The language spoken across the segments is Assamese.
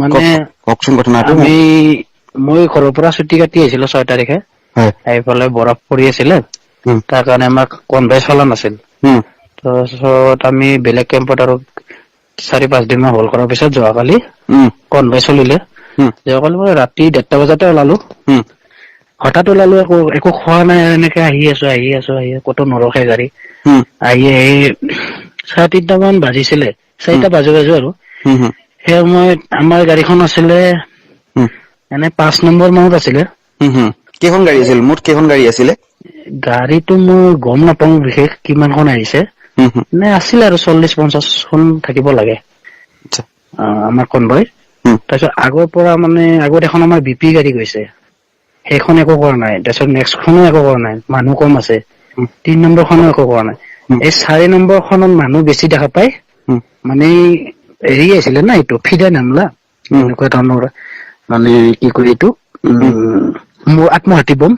মানে কওকচোন ঘটনাটো। আমি মই ঘৰৰ পৰা ছুটি কাটি আহিছিলো 6 তাৰিখে। হয়। আহি পেলাই বৰফ পৰি আছিলে, তাৰ কাৰণে আমাক কনভয় চলা নাছিল। তাৰপিছত আমি বেলেগ কেম্পত আৰু 4-5 দিন মান হল কৰাৰ পিছত যোৱাকালি কনভয় চলিলে। যোৱাকালি মই ৰাতি 1:30 বজাতে ওলালো। হঠাৎ ওলালো, একো খোৱা নাই, এনেকে আহি আছো, আহি আছো, আহি আছো, ক'তো নৰখে গাড়ী। আহি আহি 3:30 মান বাজিছিলে, 4টা বাজো বাজো আৰু। সেই সময়ত আমাৰ গাড়ীখন আছিলে এনে 5 নম্বৰ মানত আছিলে। কেইখন গাড়ী আছিল? মুঠ কেইখন গাড়ী আছিলে? গাড়ীটো মই গম নাপাওঁ বিশেষ কিমানখন আহিছে, নে আছিলে আৰু 40-50খন থাকিব লাগে। আমাৰ কনভয়। তাৰপিছত আগৰ পৰা মানে আগত এখন আমাৰ বি পি গাড়ী গৈছে, সেইখন একো কৰা নাই। তাৰপিছত নেক্সটখনো একো কৰা নাই, মানুহ কম আছে। 3 নম্বৰখনো একো কৰা নাই। এই 4 নম্বৰখনত মানুহ বেছি দেখা পায়, মানে হেৰি আছিলে না এইটো ফিদা নামলা এনেকুৱা ধৰণৰ, মানে কি কয় এইটো মোৰ আত্মঘাতী বম,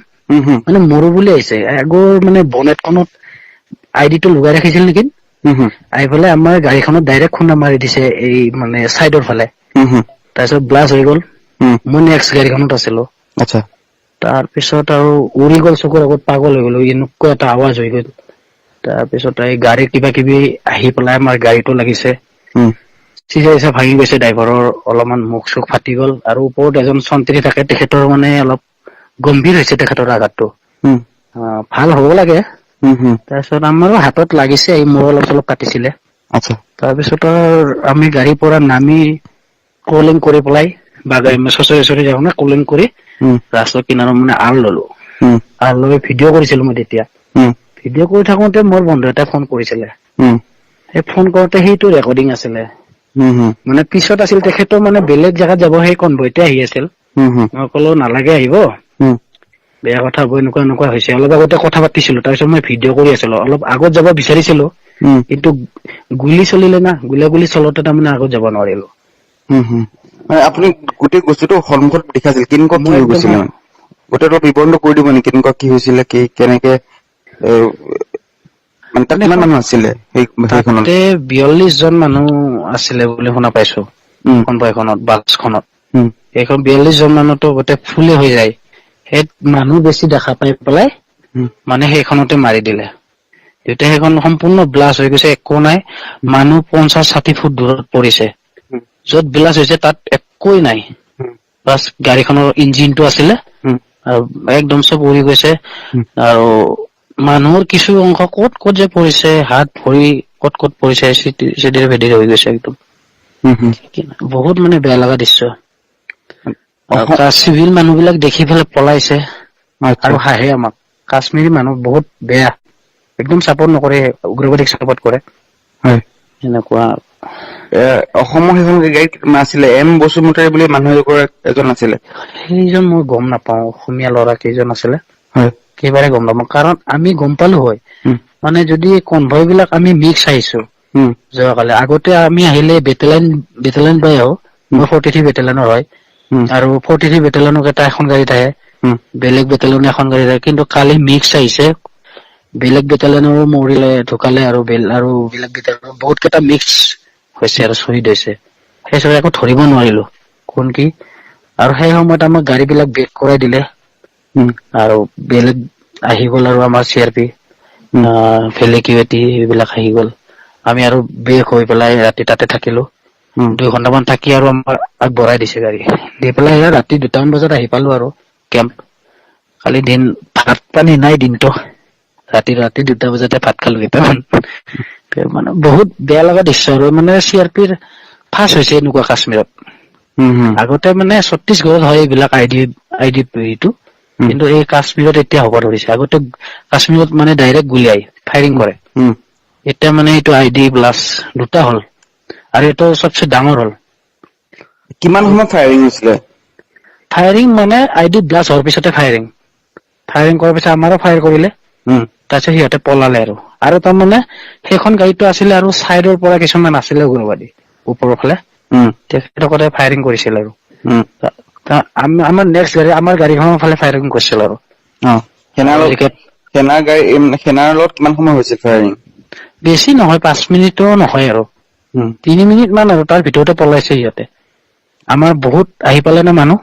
মানে মৰো বুলি আহিছে। আগৰ মানে বনেটখনত আই ডিটো লগাই ৰাখিছিল নেকি, আহি পেলাই আমাৰ গাড়ীখনত ডাইৰেক্ট খুন্দা মাৰি দিছে এই মানে চাইডৰ ফালে। তাৰপিছত ব্লাষ্ট হৈ গ'ল। মই নেক্সট গাড়ীখনত আছিলো। তাৰপিছত আৰু উৰি গ'ল চকুৰ আগত, পাগল হৈ গ'লো, এনেকুৱা এটা আৱাজ হৈ গ'ল। তাৰপিছত এই গাড়ী কিবা কিবি আহি পেলাই আমাৰ গাড়ীটো লাগিছে, চিচা চিচা ভাঙি গৈছে, ড্ৰাইভাৰৰ অলপমান মুখ চুখ ফাটি গ'ল। আৰু ওপৰত এজন চন্ত্ৰী থাকে, তেখেতৰ মানে অলপ গম্ভীৰ হৈছে তেখেতৰ আঘাতটো, ভাল হ'ব লাগে। তাৰপিছত আমাৰো হাতত লাগিছে, এই মূৰ অলপ চলপ কাটিছিলে। তাৰপিছত আমি গাড়ীৰ পৰা নামি কলিং কৰি পেলাই বাগাই চচৰি চচৰি যাওঁ না, কলিং কৰি ৰাস্তাৰ কিনাৰত মানে আল ললো। আল লৈ ভিডিঅ' কৰিছিলো মই তেতিয়া। ভিডিঅ' কৰি থাকোতে মোৰ বন্ধু এটাই ফোন কৰিছিলে। সেই ফোন কৰোতে সেইটো ৰেকৰ্ডিং আছিলে, মানে পিছত আছিল তেখেতৰ, মানে বেলেগ জেগাত যাব, সেই কনভয়তে আহি আছিল। মই ক'লো নালাগে আহিব, বেয়া কথা হ'ব, এনেকুৱা এনেকুৱা হৈছে। অলপ আগতে কথা পাতিছিলো, তাৰপিছত মই ভিডিঅ' কৰি আছিলো, অলপ আগত যাব বিচাৰিছিলো, কিন্তু গুলি চলিলে না, গুলা গুলি চলোতে তাৰমানে আগত যাব নোৱাৰিলো। মানে আপুনি গোটেই বস্তুটো সন্মুখত দেখাইছিল, কেনেকুৱা কি হৈ গৈছিলে মানে গোটেইটো বিৱৰণটো কৈ দিব নেকি, কেনেকুৱা কি হৈছিলে, কি কেনেকে, মানে তাত কিমান মানুহ আছিলে সেইখনত? তাতে 42 জন মানুহ আছিলে বুলি শুনা পাইছো কনভয়খনত, বাছখনত। এইখন 42 জন মানুহতো গোটেই ফুলে হৈ যায়। সেই মানুহ বেছি দেখা পাই পেলাই মানে সেইখনতে মাৰি দিলে। তেতিয়া সেইখন সম্পূৰ্ণ ব্লাষ্ট হৈ গৈছে, একো নাই, মানুহ 50-60 ফুট দূৰত পৰিছে। য'ত ব্লাষ্ট হৈছে তাত একোৱেই নাই, বাছ গাড়ীখনৰ ইঞ্জিনটো আছিলে আৰু একদম চব উৰি গৈছে। আৰু মানুহৰ কিছু অংশ ক'ত ক'ত যে পৰিছে, হাত ভৰি ক'ত ক'ত পৰিছে, চিটিৰে ভেটিৰে হৈ গৈছে একদম। বহুত মানে বেয়া লগা দৃশ্য। চিভিল মানুহ বিলাক দেখি পেলাই পলাইছে আৰু হাঁহে আমাক। কাশ্মীৰী মানুহ বহুত বেয়া, একদম চাপৰ্ট নকৰে, উগ্ৰবাদীক চাপৰ্ট কৰে। এনেকুৱা। অসমৰ সেইখন গাড়ীত আছিলে এম বসুমতাৰী বুলি মানুহ এজন আছিলে। সেইজন মই গম নাপাওঁ, অসমীয়া ল'ৰা কেইজন আছিলে একেবাৰে গম নাপাওঁ। কাৰণ আমি গম পালো হয়, মানে যদি কনভয় বিলাক আমি মিক্স আহিছো যোৱাকালি, আগতে আমি আহিলে বেটেলাইন পাই আহো। মই 43 বেটেলাইনৰ হয়, আৰু 43 বেটেলাইনক এটা এখন গাড়ীত আহে, বেলেগ বেটেলাইন এখন গাড়ীত আহে। কিন্তু কালি মিক্স আহিছে, বেলেগ বেটেলাইনৰো মৰিলে, ঢুকালে, আৰু বেলেগ বেটেলাইনৰ বহুত কেইটা মিক্স হৈছে আৰু শ্বহীদ হৈছে। সেই চবে একো ধৰিব নোৱাৰিলো কোন কি। আৰু সেই সময়ত আমাক গাড়ী বিলাক বেক কৰাই দিলে, আৰু বেলেগ আহি গ'ল, আৰু আমাৰ চি আৰ পি, ভেলেকিউটি এইবিলাক আহি গ'ল। আমি আৰু বেক হৈ পেলাই ৰাতি তাতে থাকিলো, 2 ঘণ্টামান থাকি আৰু আমাৰ আগবঢ়াই দিছে গাড়ী দি পেলাই। ৰাতি 2টামান বজাত আহি পালো আৰু কেম্প। কালি দিন ভাত পানী নাই, দিনটো ৰাতি ৰাতি 2টা বজাতে ভাত খালো কেইটামান। মানে বহুত বেয়া লগা দৃশ্য। আৰু মানে চি আৰ পিৰ ফাৰ্ষ্ট হৈছে এনেকুৱা কাশ্মীৰত। আগতে মানে ছত্তীশগড়ত হয় এইবিলাক আই ডি এইটো, কিন্তু এই কাশ্মীৰত এতিয়া হ'ব ধৰিছে। আগতে কাশ্মীৰত মানে ডাইৰেক্ট গুলিয়াই ফায়াৰিং কৰে, এতিয়া মানে এইটো আই ডি প্লাছ দুটা হ'ল, আৰু এইটো চবচে ডাঙৰ হ'ল। কিমান সময় ফায়াৰিং হৈছিলে? ফায়াৰিং মানে আই ডি ব্লাষ্ট হোৱাৰ পিছতে ফায়াৰিং কৰাৰ পিছত আমাৰো ফায়াৰ কৰিলে, তাৰপিছত সিহঁতে পলালে। আৰু আৰু তাৰমানে সেইখন গাড়ীটো আছিলে, আৰু চাইডৰ পৰা কিছুমান আছিলে উগ্ৰবাদী ওপৰৰ ফালে, তেখেতসকলে ফায়াৰিং কৰিছিল। আৰু আমাৰ নেক্সট গাড়ী, আমাৰ গাড়ীখনৰ ফালে ফায়াৰিং কৰিছিল। আৰু সেনাৰ লগত কিমান সময় হৈছিল ফায়াৰিং? বেছি নহয়, 5 মিনিটো নহয় আৰু 3 মিনিট মান, আৰু তাৰ ভিতৰতে পলাইছে সিহঁতে। আমাৰ বহুত আহি পালে না মানুহ,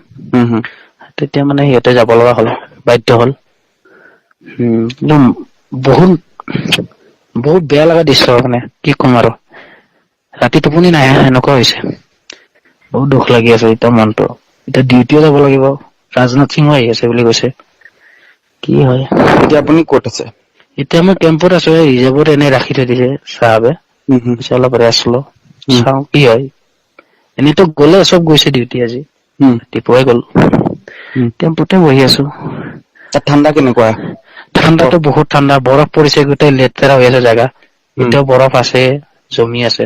তেতিয়া মানে সিহঁতে যাব লগা হ'ল, বাধ্য হ'ল। একদম বহুত বহুত বেয়া লগা দৃশ্য, মানে কি ক'ম আৰু, ৰাতি টোপনি নাহে এনেকুৱা হৈছে। বহুত দুখ লাগি আছে এতিয়া মনটো। এতিয়া ডিউটিও যাব লাগিব, ৰাজনাথ সিঙো আহি আছে বুলি কৈছে, কি হয়। এতিয়া আপুনি ক'ত আছে? এতিয়া মই কেম্পত আছো, ৰিজাৰ্ভত এনেই ৰাখি থৈ দিছে চাহাবে, পিছে অলপ ৰেষ্ট লওঁ, চাওঁ কি হয়। এনেইতো গ'লে চব গৈছে ডিউটি আজি, ৰাতিপুৱাই গ'ল। কেম্পতে বহি আছো। তাত ঠাণ্ডা কেনেকুৱা? ঠাণ্ডাটো বহুত ঠাণ্ডা, বৰফ পৰিছে, গোটেই লেতেৰা হৈ আছে জেগা, এতিয়াও বৰফ আছে, জমি আছে।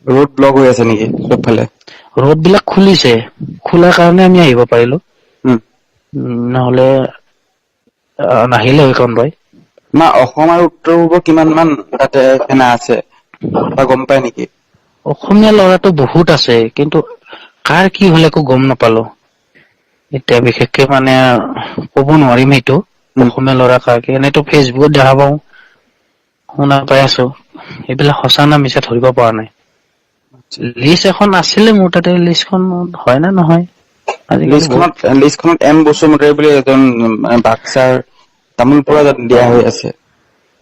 ৰোড ব্লক হৈ আছে নেকি চবফালে? ৰোড বিলাক খুলিছে, খোলাৰ কাৰণে আমি আহিব পাৰিলো, নহলে নাহিলে হয় কনভয়। না অসম আৰু উত্তৰ পূৰ্বৰ কিমান মান তাতে সেনা আছে বা গম পাই নেকি? অসমীয়া ল'ৰাটো বহুত আছে, কিন্তু কাৰ কি হ'ল একো গম নাপালো এতিয়া, বিশেষকে মানে ক'ব নোৱাৰিম সেইটো অসমীয়া ল'ৰা কাৰ কি। এনেইতো ফেচবুকত দেখা পাওঁ, শুনা পাই আছো, এইবিলাক সঁচা না মিছা ধৰিব পৰা নাই। লিষ্ট এখন আছিলে মোৰ তাতে, লিষ্টখন হয় নে নহয় লিষ্টখনত এম বসুমতাৰী বুলি এজন বাক্সাৰ তামোলপুৰা দিয়া হৈ আছে।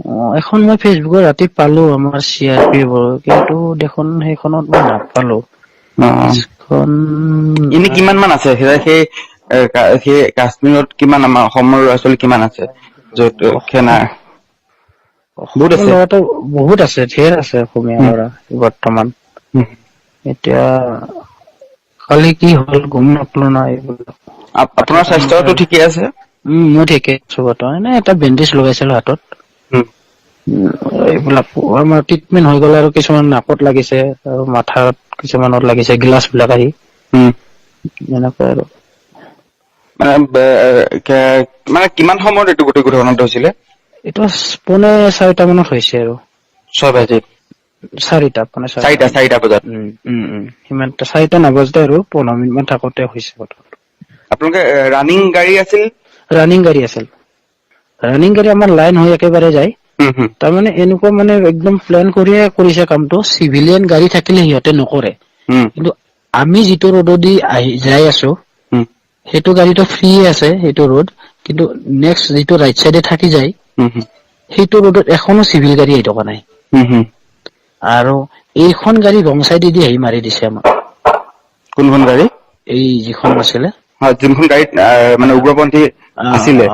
অ, এখন মই ফেচবুকত ৰাতি পালো আমাৰ চি আৰ পি, কিন্তু দেখোন সেইখনত মই নাপালো। এনে কিমান মান আছে সেই কাশ্মীৰত? কিমান আমাৰ অসমৰ ল'ৰা ছোৱালী কিমান আছে য'ত সেনাৰ? বহুত আছে, ল'ৰাটো বহুত আছে, ধেৰ আছে অসমীয়া ল'ৰা বৰ্তমান। এতিয়া কালি কি হ'ল গম নাপালো না এইবিলাক। আপোনাৰ স্বাস্থ্যটো ঠিকে আছে? মই ঠিকে আছো বৰ্তমান। এনে এটা বেণ্ডেজ লগাইছিলো হাতত, এইবিলাক আমাৰ ট্ৰিটমেণ্ট হৈ গ'লে। আৰু কিছুমান নাকত লাগিছে, আৰু মাথাত কিছুমানত লাগিছে গিলাচ বিলাক আহি, এনেকুৱা আৰু। মানে কিমান সময়ত এইটো গোটেই ঘটনাটো হৈছিলে? এইটো 3:45 মানত হৈছে আৰু। 6 বাজি? চাৰিটা, চাৰিটা বজাত। সিমান 4টা নবজাতে আৰু 15 মিনিট মান থাকোতে হৈছে কথাটো। আপোনালোকে ৰানিং গাড়ী আছিল? ৰানিং গাড়ী আছিল, ৰানিং গাড়ী আমাৰ লাইন হৈ একেবাৰে যায়। তাৰমানে এনেকুৱা মানে একদম প্লেন কৰিয়ে কৰিছে কামটো। চিভিলিয়ান গাড়ী থাকিলে সিহঁতে নকৰে, কিন্তু আমি যিটো ৰোডদি আহি যাই আছো সেইটো গাড়ীটো ফ্ৰী আছে সেইটো ৰোড, কিন্তু নেক্সট যিটো ৰাইট চাইডে থাকি যায় সেইটো ৰোডত এখনো চিভিল গাড়ী আহি থকা নাই। আৰু এইখন গাড়ী ৰং চাইডেদি আহি মাৰি দিছে আমাক। কোনখন গাড়ী? এই যিখন আছিলে, যোনখন গাড়ীত মানে উগ্ৰপন্থী আছিলে।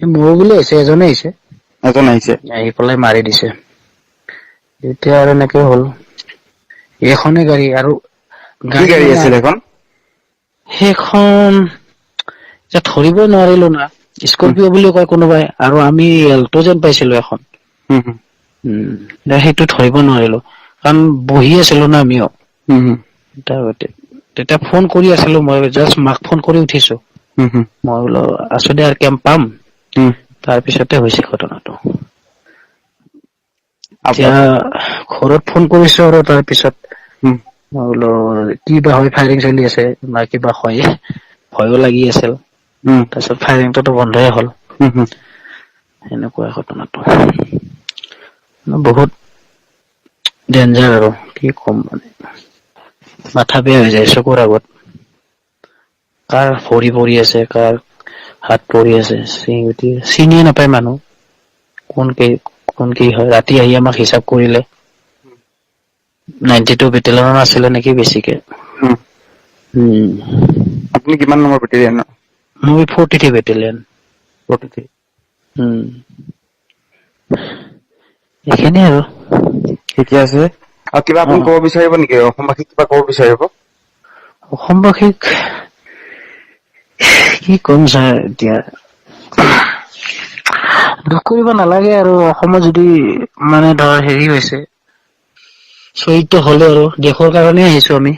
মোৰ বুলি আহিছে, এজনে আহিছে, এজন আহিছে, আহি পেলাই মাৰি দিছে। এতিয়া আৰু এনেকে হ'ল এইখনে গাড়ী। আৰু কি গাড়ী আছিল সেইখন? সেইখন ধৰিব নোৱাৰিলো না, স্কৰপিঅ' বুলি কয় কোনোবাই, আৰু আমি এল্টো যেন পাইছিলো এখন। সেইটো ধৰিব নোৱাৰিলো, কাৰণ বহি আছিলো না আমিও। তেতিয়া ফোন কৰি আছিলো মই, জাষ্ট মাক ফোন কৰি উঠিছো মই, বোলো আছো দে আৰু কেম্প পাম। তাৰপিছতে হৈছে ঘটনাটো। এতিয়া ঘৰত ফোন কৰিছো আৰু তাৰপিছত মই বোলো কি বা হয়, ফায়াৰিং চলি আছে না কিবা হয়, ভয়ো লাগি আছিল। তাৰপিছত ফায়াৰিংটোতো বন্ধয়ে হ'ল। এনেকুৱা ঘটনাটো বহুত ডেঞ্জাৰ আৰু কি ক'ম, মানে মাথা বেয়া হৈ যায় চকুৰ আগত। কাৰ ভৰি পৰি আছে, কাৰ হাত পৰি আছে, চিনিয়ে নাপায় মানুহ, কোন কি হয়। ৰাতি আহি আমাক হিচাপ কৰিলে 92 বেটেলিয়ন আছিলে নেকি বেছিকে। আপুনি কিমান নম্বৰ বেটেলিয়ন? মই 43 বেটেলিয়ন। 43। এইখিনিয়ে আৰু। ঠিকে আছে। আৰু কিবা আপুনি ক'ব বিচাৰিব নেকি? অসমবাসীক কিবা ক'ব বিচাৰিব? অসমবাসীক কি ক'ম ছাৰ, এতিয়া দুখ কৰিব নালাগে আৰু। অসমত যদি মানে ধৰ হেৰি হৈছে, শ্বহীদটো হলে আৰু দেশৰ কাৰণে আহিছো আমি,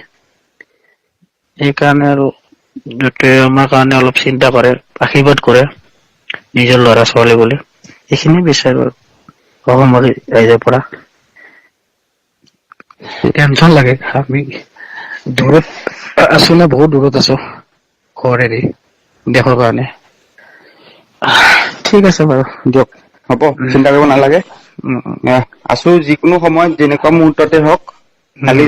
সেইকাৰণে আৰু যাতে আমাৰ কাৰণে অলপ চিন্তা কৰে, আশীৰ্বাদ কৰে নিজৰ ল'ৰা ছোৱালী বুলি, এইখিনিয়ে বিচাৰো আৰু অসমৰ ৰাইজৰ পৰা। টেনচন লাগে, আমি দূৰত আছো না, বহুত দূৰত আছো ঘৰ এৰি দেশৰ কাৰণে। ঠিক আছে বাৰু দিয়ক, হ'ব, চিন্তা কৰিব নালাগে। আছো যিকোনো সময়ত, যেনেকুৱা মুহূৰ্ততে হওক, খালি